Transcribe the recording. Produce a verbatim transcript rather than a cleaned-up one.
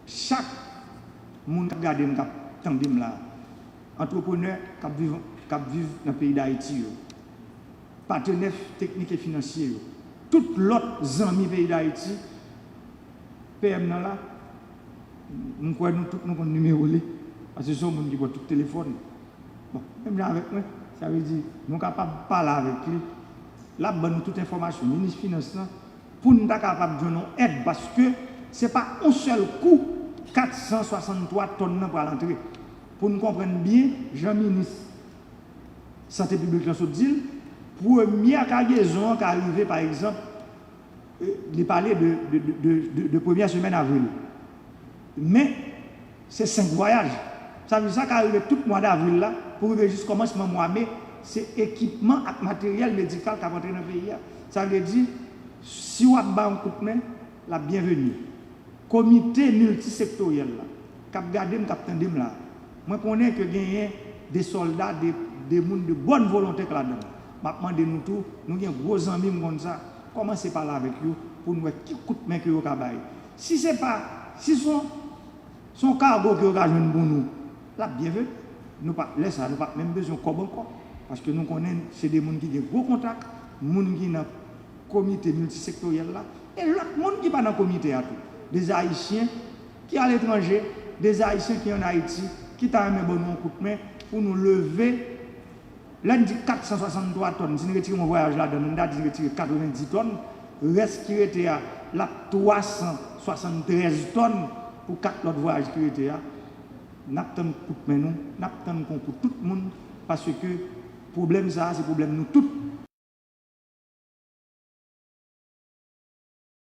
Chak moun k ap gade m, k ap tande m la, antreprenè k ap viv, k ap viv nan peyi Dayiti yo, patenè teknik e finansye yo, tout lòt zanmi peyi Dayiti, P M nan la, m kwè nou tout nou konn nimewo li, paske se yon moun ki pran tout telefòn. Bon, menm jan avèk mwen, sa vle di nou kapab pale avèk li, l ap ban nou tout enfòmasyon, minis finans lan, pou n ta kapab jwenn yon èd, paske se pa yon sèl kou kat san swasanntwa tòn nan pral antre. Pou n konprann byen, jan minis sante piblik lan sot di l, premyè kagezon an ka rive, pa egzanp, li pale de, de, de, de, de premyè semèn avril. Men, se senk vwayaj. Sa vle di sa ka rive tout mwa davril la, pou rive jis kòmansman mwa me, se ekipman ak materyèl medikal k ap antre nan peyi a. Sa vle di, si w ap bay yon kout men, l ap byenveni. Komite miltisektoryèl la, k ap gade m, k ap tande m la, mwen konnen ke genyen de sòlda, de, de moun de bòn volonte k ladan l. M ap mande nou tou, nou gen gwo zanmi m konn sa, kòmanse pale avèk yo pou n wè ki kout men ke yo ka bay. Si se pa, si se yon, se yon kago ke yo ka jwenn pou nou, l ap byenveni. Nou pa, lè sa, nou p ap menm bezwen kòb ankò. Paske nou konnen se de moun ki gen gwo kontak, moun ki nan komite miltisektoryèl la, e lòt moun ki pa nan komite a tou. Des Haïtiens ki aletranje, des Haïtiens ki ann Ayiti, ki ta renmen ban nou yon kout men pou nou leve. Lè n di kat san swasanntwa tòn, si n retire yon vwayaj ladan l, n ta di n retire katrevenndis tòn, rès ki rete a, l ap twa san swasanntrèz tòn pou kat lòt vwayaj ki rete a. N ap tann kout men nou, n ap tann konkou tout moun, paske pwoblèm sa a, se pwoblèm nou tout.